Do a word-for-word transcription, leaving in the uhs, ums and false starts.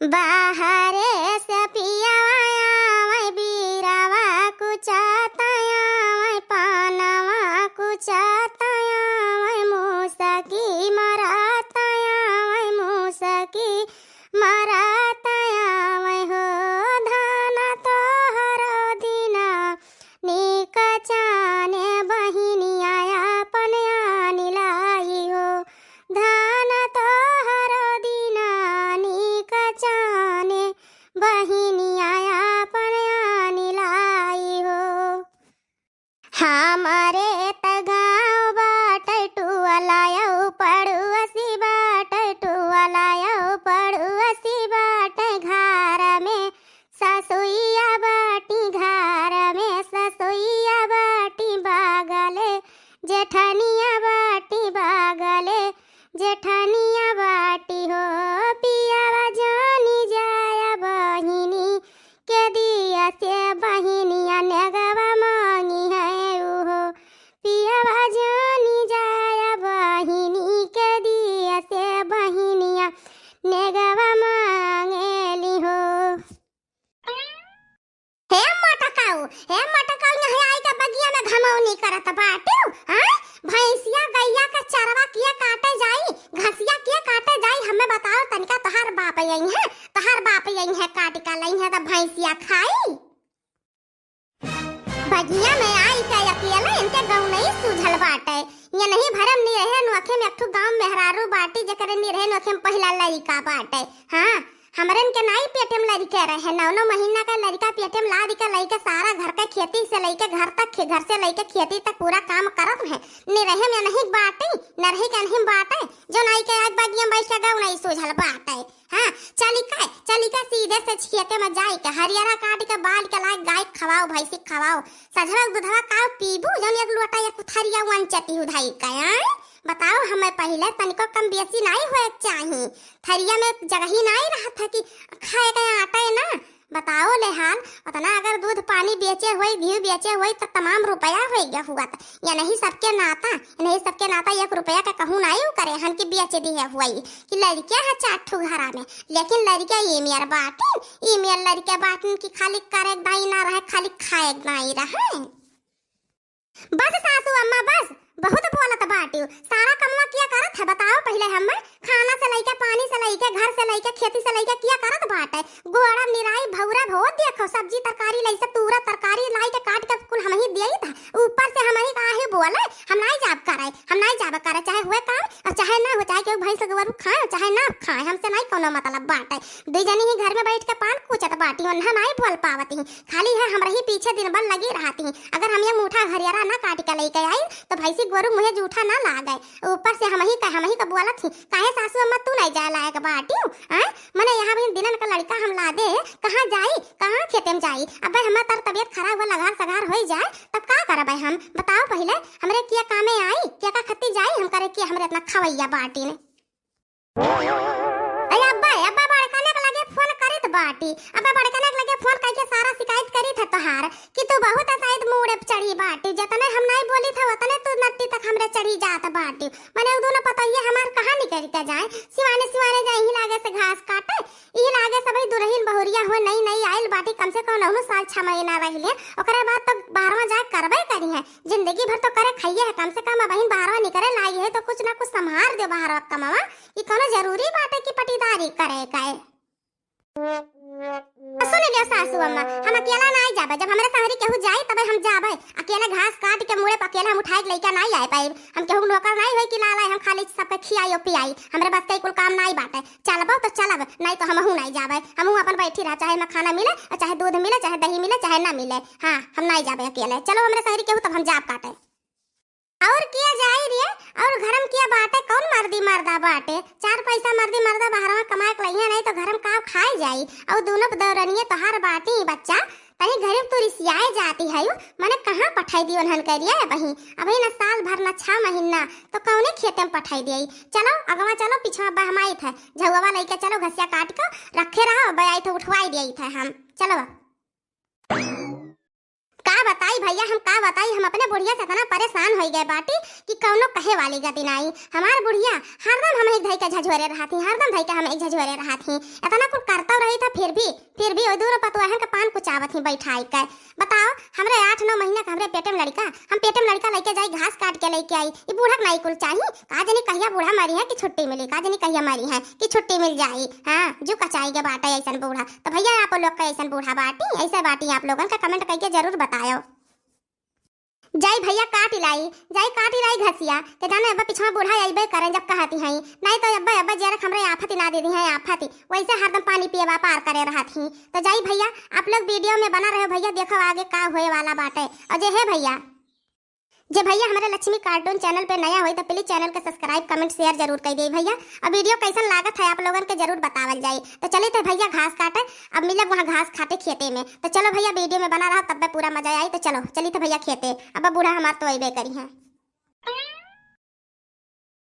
बाहरे से पियवा आवै, बीरवा कुचाता आवै, पानवा कुचाता आवै, मुसकी मराता आवै, मुसकी मराता आवै हो। धान तोहरो दिना निकचाने बहिनिया आपन आनि लाई हो। धान तोहरो दिना निकचाने बहिनिया आपन आनि लाई हो। हमरे त गाँव बाटै टुअलायौ पड़ुअसी बाटै टुअलायौ पड़ुअसी बाटै घर में ससुइया बाटी घर में ससुइया बाटी बगले जेठनिया बाटी बगले जेठनिया बाटी हो। पियवा जानी जाया बहिनी के दिया से बहिनिया नेगवा मांगी है उहो। पियवा जानी जाया बहिनी के दिया से बहिनिया नेगवा मांगेली हो। हे मोटकाऊ, हे मोटकाऊ, यहाँ आई के बगिया में घमौनी करत बाटू, हाँ? भैंसिया गैया के चरवा किया काटे जाई, घसिया किया काटे जाई, हमें बताओ तनिका, तोहार बाप यही है, तोहार बाप यही है, काट का लई है त भैंसिया खाई। बगिया में आई के अकेले इनके गऊ नहीं सूझल बाटे। ये नहीं भरम निरहे नोखे में एक ठो गाँव मेहरारू बाटी, जेकरे निरहे नोखे में पहिला लड़िका बाटे। हाँ, हमरन के नाई पेटे में लड़िका रहे, नौ नौ महीना का लड़िका पेटे में लाद के लइके सारा घर के खेती से लइके घर तक, खे-, घर से लइके खेती तक पूरा काम करत है। निरहे में नहीं बाटे, नरही के नहीं बाटे, जो नाई के आज बगिया में बैठ के गऊ नहीं सूझल बाटे। हाँ, चली का, चली का सीधे से खेते में जाई के हरियरा काट के बाल के लाग गाय के खवाओ, भैंसी के खवाओ। सझवा के दूधवा का पीबू, जौन एक लोटा एक थरिया वंचती उधाई का, आय? बताओ, हमें पहिले तनिको कम बेसी नाई होए के चाही। थरिया में जगही नाई रहत है कि खाए के आटे ना। बताओ ले हाल, उतना अगर दूध पानी बेचे होई, घी बेचे होई, त तमाम रुपया होई गया हुआ। त ये नहीं सबके नाता, ये नहीं सबके नाता एक रुपया के कहूँ नाई उ करे हन कि बेच दिए हुई कि लड़के है चार ठो घरा में, लेकिन लड़के ई मेर बाटिन, ई मेर लड़के बाटिन कि खाली करे के दाई ना रहे, खाली खाए के दाई रहे। बस सासू अम्मा बस, बहुत बोलत बाटिउ। सारा कमवा किया करत है बताओ पहिले हम्मे? खाना से लइके, पानी से लइके, घर से लइके, खेती से लइके किया करत बाटे। गोड़ा निराई भौरा भो देखो, सब्जी तरकारी लइसे तूरा तरकारी लाई के काट के कुल हमही दियई था। ऊपर से हमही काहे बोले, हम नाई जाब करे, हम नाई जाब करे, चाहे हुए काम और चाहे ना हो, चाहे केहू भैंस गोरू खाए, चाहे ना खाए, हमसे नाई कौनो मतलब बाटे। दुई जनी ही घर में बैठ के पान कूचत बाटी, ओन्हा नाई बोल पावती। खाली है हमरे ही पीछे दिन भर लगी रहती। अगर हम ये मुठा घरियारा ना काट के लइके आई, तो भैंसी गोरू मुँहे जूठा ना लागे। ऊपर से हमही का, हमही का बोलत ही, "काहे सासू अम्मा तू नहीं जाए लायक बाटिउ?" आय? मने यहाँ भी दिनन का लड़का हम लादे, कहाँ जाई, कहाँ खेते में जाई? अबे हमार तर तबियत खराब हुआ, लघार सघार होई जाए, तब का करबे हम? बताओ पहिले, हमरे किया कामे आई, किया का खत्ती जाई, हम करे किया हमरे इतना खवैया बाटिन। अरे अब्बा, अब्बा बड़कने के लगे फोन करित बाटी। अब्बा बड़कने के लगे फोन करके सारा शिकायत करित है तोहार कि तू बहुत शायद मूड़े पे चढ़ी बाटी। जतने हम नाई बोली थे, उतने तू नट्टी तक हमरे चढ़ी जात बाटी। मने उ दोनों पतोहिया हमार कहाँ निकल के जाए? सिवाने, सिवाने जाए, यही लागे से घास काटे, यही लागे से भाई दुल्हन बहुरिया हुए, नई, नई आइल बाटी, कम से कम नौ साल छह महीना रह ले। ओकरे बाद तो बाहरवा जाए करबे करी है। जिंदगी भर तो करे खाइए है, कम से कम अबहिन बाहरवा निकरे लाई है, तो कुछ ना कुछ संभार दे बाहरवा कमावा। ई कौनो जरूरी बाटे कि पटीदारी करे का है? सुन लियो सासू अम्मा, हम अकेला नाई जाबे, जब हमरे संगरी केहू जाई तबे हम जाबे। अकेले घास काट के मुड़े पर अकेले हम उठाए के लइका नाई आए पाइब। हम केहू नौकर नाई होई कि लाला हम खाली सबके खियाई और पियाई। हमरे बस के कुल काम नाई बाटे। चलबो तो चलब, नाई तो हमहू नाई जाबे। हमहू अपन बैठी रह, चाहे में खाना मिले और चाहे दूध मिले, चाहे दही मिले, चाहे ना मिले। हाँ, हम नाई जाबे अकेले। चलो हमरे संगरी केहू तब हम जाब काटे। और किया जाई रे, और घर में किया बाटे, कौन मर्दी मर्दा बाटे? चार पैसा मर्दी मर्दा बाहरवा कमाए के लइहे, नहीं तो घर में का खाए जाई? और दोनों दौरनिए तोहार बाटी बच्चा, तनी घर में तू रिसियाए जाती है, मने कहाँ पठाई दी उन्हन के रे अबही? अबही ना साल भर ना छह महीना, तो कौने खेते में पठाई दिए? चलो अगवा चलो, पिछवा बहमाई थे, झउवा लइके चलो, घसिया काट के रखे रहो, बयाई थे उठवाई दिए थे हम। चलो। का बताई भइया, हम का बताई, हम अपने बुढ़िया से इतना परेशान होइ गए बाटी कि कउनो कहे वाली गति नाई। हमार बुढ़िया हरदम हमही धइ के झझोरे रहत ही, हरदम धइ के हमही झझोरे रहत ही। इतना कुल करतउ रही था, फिर भी, फिर भी ओइ दूनो पतोहन के पान कुचावत ही बैठाइ के। बताओ, हमरे आठ नौ महीना के हमरे पेटे में लड़िका, हम पेटे में लड़िका लइके जाई, घास काट के लइके आई, ई बूढ़ा के नाई कुल चाही? का जनी कहिया बूढ़ा मरिहैं कि छुट्टी मिली, का जनी कहिया मरिहैं कि छुट्टी मिल जाई। हाँ, जू कचाइ के बाटे अइसन बूढ़ा। त भइया, आप लोग का अइसन बूढ़ा बाटी, अइसे बाटी आप लोगन का comment कइके जरूर बतायो। जाई भइया काटि लाई, जाई काटि लाई घसिया, के जाने अब्बा पिछवा बूढ़ा अइबे करें जब कहती हई, नाहीं त अब्बा, अब्बा जियरा के हमरे आफत ही ना दे दिहैं, आफत ही। वइसे हरदम पानी पिए बा पार करे रहत ही। त जाई भइया, आप लोग video में बना रहे भइया, देखो आगे का होए वाला बाटे। अउर जे है भइया, जे भइया हमरे लक्ष्मी cartoon channel पे नया होई त please channel के subscribe, comment, share जरूर कइ देई भइया। अउर video कइसन लागत है आप लोगन के जरूर बतावल जाई। त चलित है भइया घास काटे, अब मिलब वहाँ घास खाते खेते में। त चलो भइया video में बना रहो, तब्बे पूरा मजा आई। त चलो चलित है भइया खेते, अब बूढ़ा हमार तो अइबे करिहैं।